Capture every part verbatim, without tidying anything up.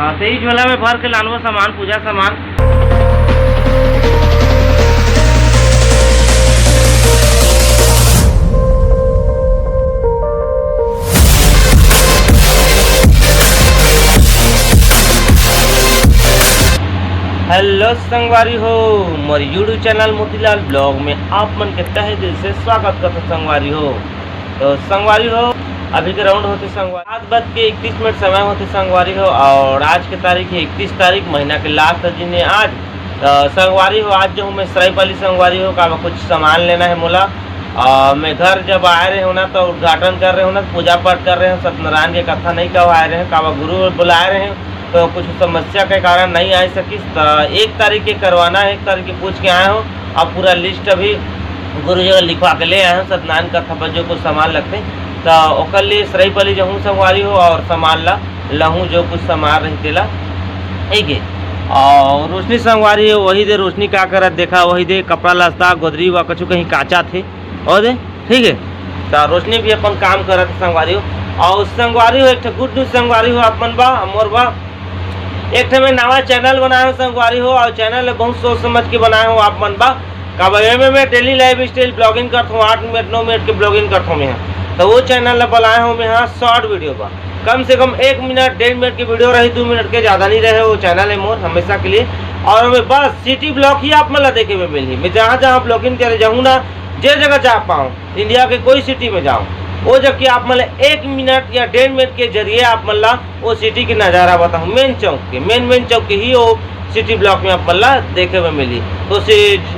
हाँ, तो ई झोला में भर के लानबो सामान, पूजा सामान। हेलो संगवारी हो, मोर YouTube चैनल मोतीलाल ब्लॉग में आप मन के तहे दिल से स्वागत करथों संगवारी हो। तो संगवारी हो, अभी के राउंड होथे संगवारी, सात बज के इकतीस मिनट समय होथे संगवारी हो, और आज के तारीख है इकतीस तारीख, महीना के लास्ट दिन है आज। तो संगवारी हो, आज जो हूँ मैं सराईपाली संगवारी हो, काबर कुछ सामान लेना है मोला। और मैं घर जब आए रहे हूँ ना, तो उद्घाटन कर रहे हूँ ना, पूजा पाठ कर रहे हूँ, सत्यनारायण के कथा नहीं करवाए रहे हूँ, काबर गुरु बुलाए रहे हूँ, तो कुछ समस्या के कारण नहीं आ सकिस। तो एक तारीख के करवाना है, एक तारीख के पूछ के आए हूँ। अब पूरा लिस्ट अभी गुरु जी ला लिखवा के ले आए हूँ, सत्यनारायण कथा पर जो कुछ सामान लगथे, तो ओकर लिए सराईपाली जाहूँ संगवारी हो, और सामान ला लहूँ, जो कुछ सामान रही तेला, ठीक है। और रोशनी संगवारी हो, वही दे रोशनी का करत देखा, वही दे कपड़ा लत्ता, गोदरी वा कछु कहीं काचा थे, और दे, ठीक है। तो रोशनी भी अपन काम करत हे संगवारी हो। और संगवारी हो, एक ठो गुड न्यूज संगवारी हो, आप मन बा, मोर बा, एक ठे मैं नवा चैनल बनाए हूँ संगवारी हो, और चैनल ला बहुत सोच समझ के बनाए हूँ आप मन बा। काबर एमे मैं डेली लाइफ स्टाइल ब्लॉगिंग करत हूँ, आठ मिनट नौ मिनट के ब्लॉगिंग करत हूँ मैं, तो वो चैनल ला बनाए हूँ मैं यहाँ शॉर्ट वीडियो बा, कम से कम एक मिनट डेढ़ मिनट के वीडियो रही, दो मिनट के ज़्यादा नहीं रहे, वो चैनल है मोर हमेशा के लिए। और मैं बस सिटी ब्लॉग ही आप मन ला देखे में मिलही, मैं जहाँ जहाँ ब्लॉगिंग करे जाहूँ ना, जे जगह जा पाऊँ, इंडिया के कोई सिटी में जाऊँ, वो जग के आप मन ला एक मिनट या डेढ़ मिनट के जरिए आप मन ला वो सिटी के नज़ारा बताहूँ, मेन चौक के, मेन मेन चौक के ही वो सिटी ब्लॉग में आप मन ला देखे में मिली। तो से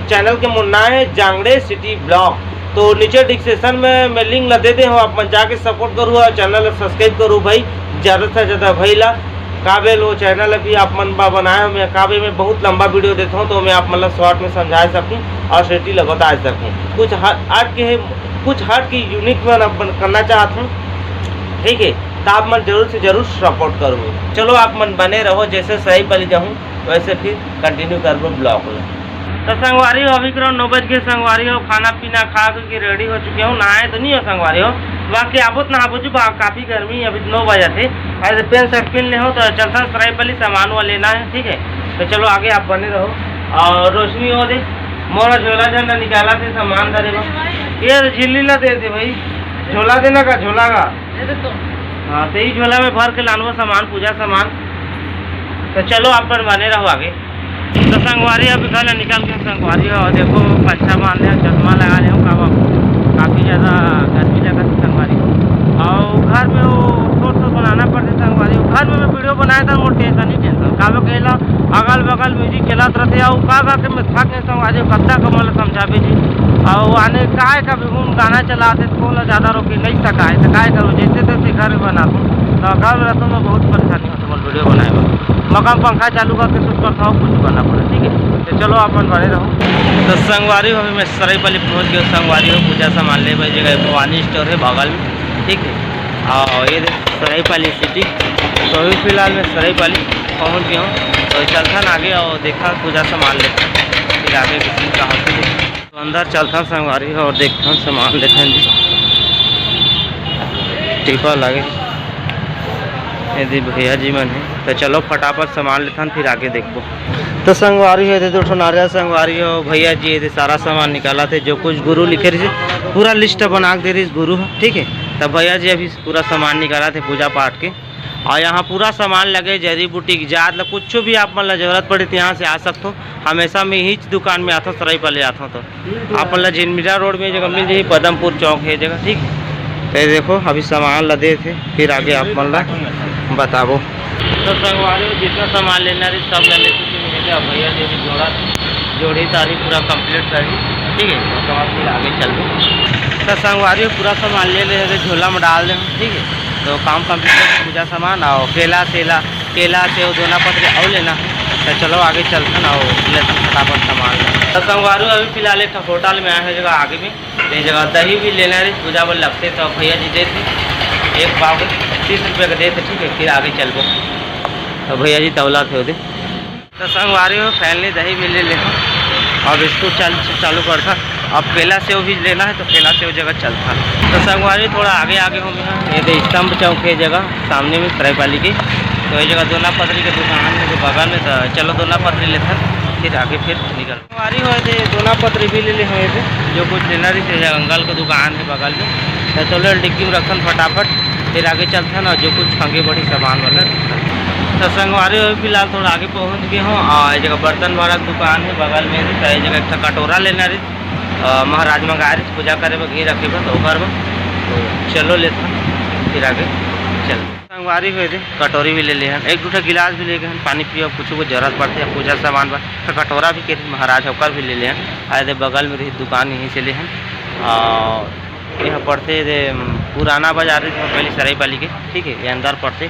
चैनल के मोर नाम है जांगड़े सिटी ब्लॉग। तो नीचे डिस्क्रिप्शन में मैं लिंक ला दे दे हूँ, आप मन जाके सपोर्ट करू और चैनल ला सब्सक्राइब करू भाई, ज़्यादा से ज़्यादा भाई ला। काबेल वो चैनल अभी आप मन बा बनाए हूँ मैं, काबे मैं बहुत लंबा वीडियो देता हूँ, तो मैं आप मन ला शॉर्ट में समझा सकूँ और सिटी ला बता सकूँ। कुछ हट हट के है, कुछ हट के यूनिक मन अपन करना चाहत हूँ, ठीक है, तो आप मन जरूर से जरूर सपोर्ट करो। चलो आप मन बने रहो, जैसे सराईपाली जाहूँ वैसे फिर कंटिन्यू करबो ब्लॉग ला। तो संगवारी हो, अभी करीब नौ बज के संगवारी हो, खाना पीना खा के रेडी हो चुके हो, नहाए तो नहीं हो संगवारी हो, बाकी आबो तो नहाबो जी, बा-, काफी गर्मी है, अभी तो नौ बजे थे। अरे पेन शर्ट पहन ले हो तो चलता सराईपाली सामान वाला लेना है, ठीक है। तो चलो आगे आप बने रहो। और रोशनी हो दे, मोरा झोला झंडा निकाला थे सामान धरे बर। ये तो झिल्ली ला दे दे भाई, झोला देना का, झोला का। हाँ, तो ई झोला में भर के लानबो सामान, पूजा सामान। तो चलो, आप मन बने रहो आगे। तो संगवारी, अभी घर ले निकल के संगवारी हो, देखो, पंछा बांध ले, चश्मा लगा ले, काबर काफी ज्यादा गर्मी लगत हे संगवारी हो। और घर में वो सोर्स बनाना पड़थे संगवारी हो। घर में मैं वीडियो बनाए था, मोर टेंशन ही टेंशन, काबर कहेला, अगल बगल म्यूजिक चलत रहथे, और का का के मैं थक गए संगवारी हो, कतना का मोला समझाबे जी। और आने काय का भी हम गाना चलाते, तो कोला ज्यादा रोके नहीं सका है, तो काय करूँ, जैसे तैसे घर में बनाता हूँ, तो घर में रहता हूँ, मैं बहुत परेशानी होता है वीडियो बनाए में। मकान पंखा चालू करके शूट करता हूँ, कुछ करना पड़े, ठीक है। तो चलो, आप मन बने रहो। तो संगवारी हो, अभी मैं सराईपाली पहुँच गया। संगवारी हो, पूजा सामान ले भाई, जगह भवानी स्टोर है बगल में, ठीक है। और ये देखो सराईपाली सिटी, तो अभी फिलहाल मैं सराईपाली पहुँच गया हूँ, तो चलथन आगे और देखा पूजा सामान लेथन, फिर आगे किसी कहाँ से। तो अंदर चलथन संगवारी हो और देखथन सामान लेथन जी। टीपा लगे, ये दे भैया जी मन है, तो चलो फटाफट सामान लेथन, फिर आगे देखबो। तो संगवारी हो, ये दे दो ठो नारियल संगवारी हो, भैया जी ये दे सारा सामान निकालथे, जो कुछ गुरु लिखे रहिस, पूरा लिस्ट बना के दे रहिस गुरु ह, ठीक है। तब भैया जी अभी पूरा सामान निकालथे पूजा पाठ के, और यहाँ पूरा सामान लगे, जड़ी बूटी के जात ला, कुछ भी आप मन ला जरूरत पड़े तो यहाँ से आ सकथो। हमेशा मैं इही दुकान में आथो, सराईपाली आथो तो आप मन ला जिनमिरा रोड में जगह मिल जाही, पदमपुर चौक है जगह, ठीक। तो ये देखो, अभी सामान ला देथे, फिर आगे आप मन ला बताबो। तो संगवारी हो, जितना सामान लेना रही सब ला ले चुके हैं। ये देखो, भैया जी भी जोड़ा जोड़ी तारी पूरा कंप्लीट कर दी, ठीक है। तो अब फिर आगे चलबो। तो संगवारी हो, पूरा सामान ले ले, झोला में डाल दे, ठीक है। तो काम कंप्लीट करके पूजा सामान और केला सेला, केला सेव दोना पत्र और लेना है। तो चलो आगे चलथन और लेथन फटाफट सामान। तो संगवारी हो, अभी फिलहाल एक ठो होटल में आए हैं जगह आगे में, तो ये जगह दही भी लेना रही, पूजा बर लगथे, तो भैया जी देथे एक पाव तीस रुपये का देथे, ठीक है। फिर आगे चलबो, तो भैया जी तौला थे ओदे। तो संगवारी हो, फाइनली दही भी ले लेथन। अब इसको चाल-, चालू करथन। अब केला सेव भी लेना है, तो केला सेव जगह चलथन। तो संगवारी, थोड़ा आगे आगे हूँ मैं, ये दे स्तंभ चौक है जगह, सामने में सराईपाली की। तो ये जगह दोना पतरी के दुकान हे जो बगल में, तो चलो दोना पतरी लेथन, फिर आगे फिर निकल। संगवारी हो, ये दोना पतरी भी ले ले हो, ये जो कुछ लेना रही थे, अंकल के दुकान हे बगल में, तो चलो डिक्की में रखन फटाफट, फिर आगे चलथन और जो कुछ आगे बढ़ी सामान वाला। तो संगवारी हो, फिलहाल थोड़ा आगे पहुँच गए हो और ये जगह बर्तन वाला दुकान हे बगल में, तो ये जगह एक ठा कटोरा लेना रही, अ, महाराज मंगाए रहिस पूजा करे बर, घी रखे बर, तो ओकर बर। तो चलो लेथन, फिर आगे चल। संगवारी हो, ये दे कटोरी भी ले ले हन, एक दू ठा गिलास भी ले गए हन, पानी पियो, कुछ को जरूरत पड़थे, पूजा सामान बर। तो कटोरा भी के महाराज, ओकर भी ले ले हन। आ ये दे बगल में रही दुकान, यहीं से ले हन। और यहाँ पड़थे ये दे पुराना बाजार, पहले सराईपाली के, ठीक है, ये अंदर पड़थे।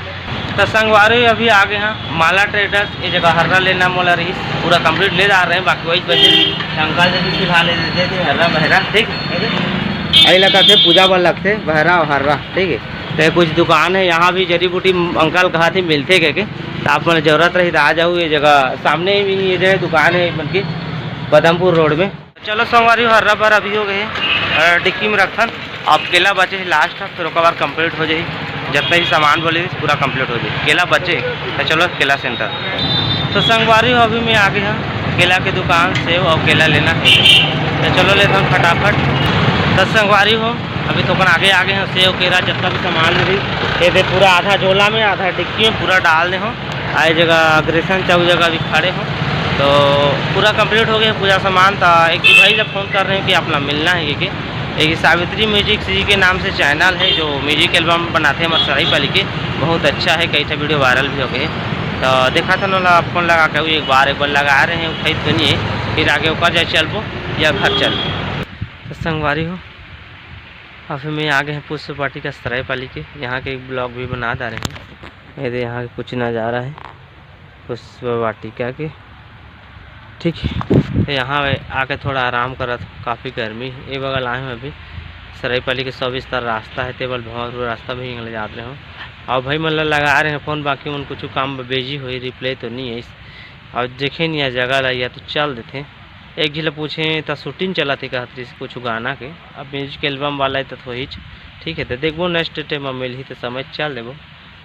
तो संगवारी अभी आ गए हैं माला ट्रेडर्स, ये जगह हर्रा लेना मोला रही, पूरा कंप्लीट ले जा रहे हैं, बाकी वही बचे अंकल जी भी फिलहाल ले देते थे हर्रा बहरा, ठीक है। यही लगा थे पूजा बर लगथे बहरा और हर्रा, ठीक है। तो कुछ दुकान है, यहाँ भी जड़ी बूटी अंकल कहा थे मिलथे कह के, तो आप मन जरूरत रही तो आ जाओ। ये जगह सामने ही ये जो है दुकान है, बल्कि पदमपुर रोड में। चलो संगवारी हो, हर्रा भरा भी हो गए, अ, डिक्की में रखथन। अब केला बचे हे लास्ट, फिर ओकर बाद कंप्लीट हो जाही। जितना भी सामान बोले पूरा कंप्लीट हो जाही। केला बचे, तो चलो केला सेंटर। तो संगवारी हो, अभी मैं आ गया केला के दुकान, सेव और केला लेना है, तो चलो लेथन फटाफट। तो संगवारी हो, अभी तो अपन आगे आ गए हैं, सेव केला जितना भी सामान रही, ये दे पूरा आधा झोला में, आधा डिक्की में पूरा डाल दे हो। आए जगह अग्रेसन चौक जगह अभी खड़े हो, तो पूरा कंप्लीट हो गया पूजा सामान। तो एक भाई जब फ़ोन कर रहे हैं कि अपना मिलना है ये के, एक सावित्री म्यूजिक सी के नाम से चैनल है, जो म्यूजिक एल्बम बनाते हैं हमारे सराईपाली के, बहुत अच्छा है, कई ठे वीडियो वायरल भी हो गए। तो देखा था ना, फ़ोन लगा के एक बार एक बार लगा रहे हैं, उठाई तो नहीं है, फिर आगे ओकर जाए चलबो या घर चलबो। तो संगवारी हो, अभी मैं आ गए हैं पुष्प वाटिका सराईपाली के, यहाँ के एक ब्लॉग भी बना डारे हैं। ये दे यहाँ के कुछ नज़ारा है पुष्प वाटिका के, ठीक है। तो यहाँ आके थोड़ा आराम करत, काफ़ी गर्मी है। ये बगल आए हैं अभी, सराईपाली के सौ बिस्तर रास्ता है, तेबल भंवर रास्ता भी निकल जात रहे हो। और भाई मन ला लगा रहे हैं फ़ोन, बाकी मन कुछ काम बिजी होई, रिप्लाई तो नहीं है। और देखे नहीं है जगह ला, या तो चल देते। एक झी ला पूछे त शूटिंग चलत हे कहत रहिस कुछ गाना के, अब म्यूजिक एल्बम वाला हे त होहीच, ठीक है। तो देखबो नेक्स्ट टाइम में मिलही तो समय चल देबो।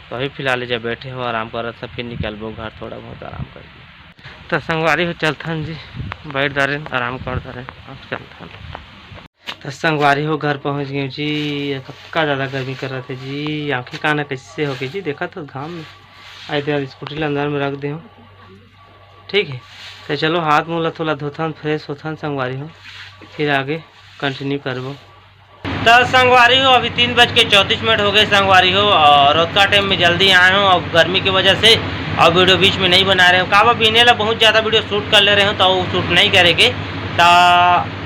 तो अभी फिलहाल जब बैठे हो आराम करत, सब फिर निकलबो घर थोड़ा बहुत आराम करके। तो संगवारी हो चलथन जी, बैठ दारेन आराम कर दारेन, अब चलथन। तो संगवारी हो घर पहुँच गए जी, कतका ज़्यादा गर्मी करत है जी, आँखें काना कैसे हो गई जी, देखा तो घाम में। आए दे स्कूटी ला अंदर में रख दे हो, ठीक है। तो चलो हाथ मुँह ला थोड़ा धोथन, फ्रेश होथन संगवारी हो, फिर आगे कंटिन्यू करबो। तो संगवारी हो, अभी तीन बज के चौंतीस मिनट हो गए संगवारी हो, और रोज का टाइम में जल्दी आए हो, अब गर्मी की वजह से अब वीडियो बीच में नहीं बना रहे हो। काबर बिहने ला बहुत ज़्यादा वीडियो शूट कर ले रहे हो, तो वो शूट नहीं करेंगे। तो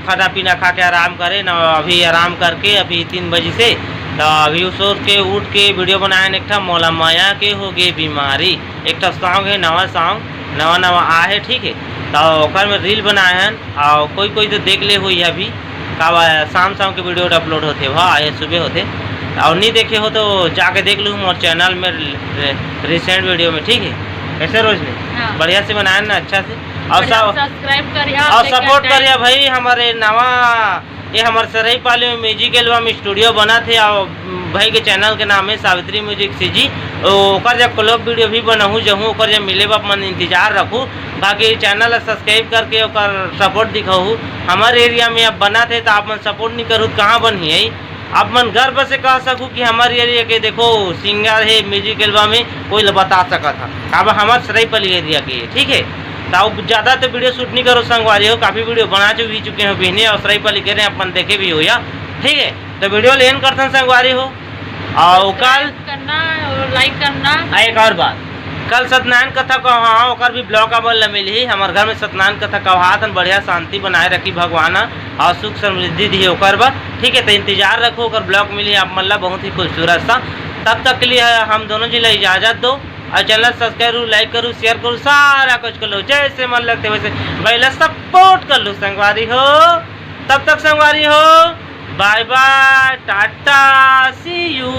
खाना पीना खा के आराम करे ना, अभी आराम करके अभी तीन बजे से, तो अभी सोच के उठ के वीडियो बनाए एक ठा मोला माया के हो गए बीमारी, एक ठा सॉन्ग है, नवा सॉन्ग, नवा नवा आ है, ठीक है। तो ओकर में रील बनाए हन, और कोई कोई तो देख ले हुई अभी, का बा, शाम शाम के वीडियो अपलोड होते, हाँ, ये सुबह होते, और नहीं देखे हो तो जाके देख लू मोर चैनल में, रे-, रिसेंट वीडियो में, ठीक है। कैसे रोज ने हाँ। बढ़िया से बनाए ना, अच्छा से, और बढ़िया सब सब्सक्राइब करिया, और लाइक सपोर्ट करिया। करिया भाई, हमारे नवा, ये हमारे सराईपाली में म्यूजिक एल्बम स्टूडियो बना थे, और भाई के चैनल के नाम है सावित्री म्यूजिक सीजी। ओ, ओकर जब क्लब वीडियो भी बनाहूँ जहूँ, ओकर जब मिले बा, मन इंतजार रखू। बाकी चैनल ला सब्सक्राइब करके ओकर सपोर्ट दिखाहू। हमारे एरिया में अब बना थे तो आप मन सपोर्ट नहीं करू तो कहाँ बनही? आप मन गर्व से कह सकू कि हमारे एरिया के देखो सिंगर है, म्यूजिक एल्बम में कोई ला बता सकत हा। अब हमारे सराईपाली एरिया के है, ठीक है। तो अब ज़्यादा तो वीडियो शूट नहीं करो संगवारी हो, काफ़ी वीडियो बना चुकी चुके हो बिहने और सराईपाली के रहे अपन देखे भी हो या, ठीक है। तो वीडियो लेन करथन संगवारी हो, और कल करना और लाइक करना। आ, एक और बात, कल सत्यनारायण कथा कहा, ओकर भी ब्लॉग आप मन ला मिलही। हमारे घर में सत्यनारायण कथा कहाथन, बढ़िया शांति बनाए रखी भगवान, और सुख समृद्धि दी ओकर बर, ठीक है। तो इंतजार रखो, ओकर ब्लॉग मिलही आप मन ला बहुत ही खूबसूरत सा। तब तक के लिए हम दोनों जी ला इजाज़त दो, और चैनल सब्सक्राइब करू, लाइक करू, शेयर करू, सारा कुछ कर लो, जैसे मन लगते वैसे भाई ला सपोर्ट कर लो संगवारी हो। तब तक संगवारी हो, बाय बाय, टाटा, सी यू।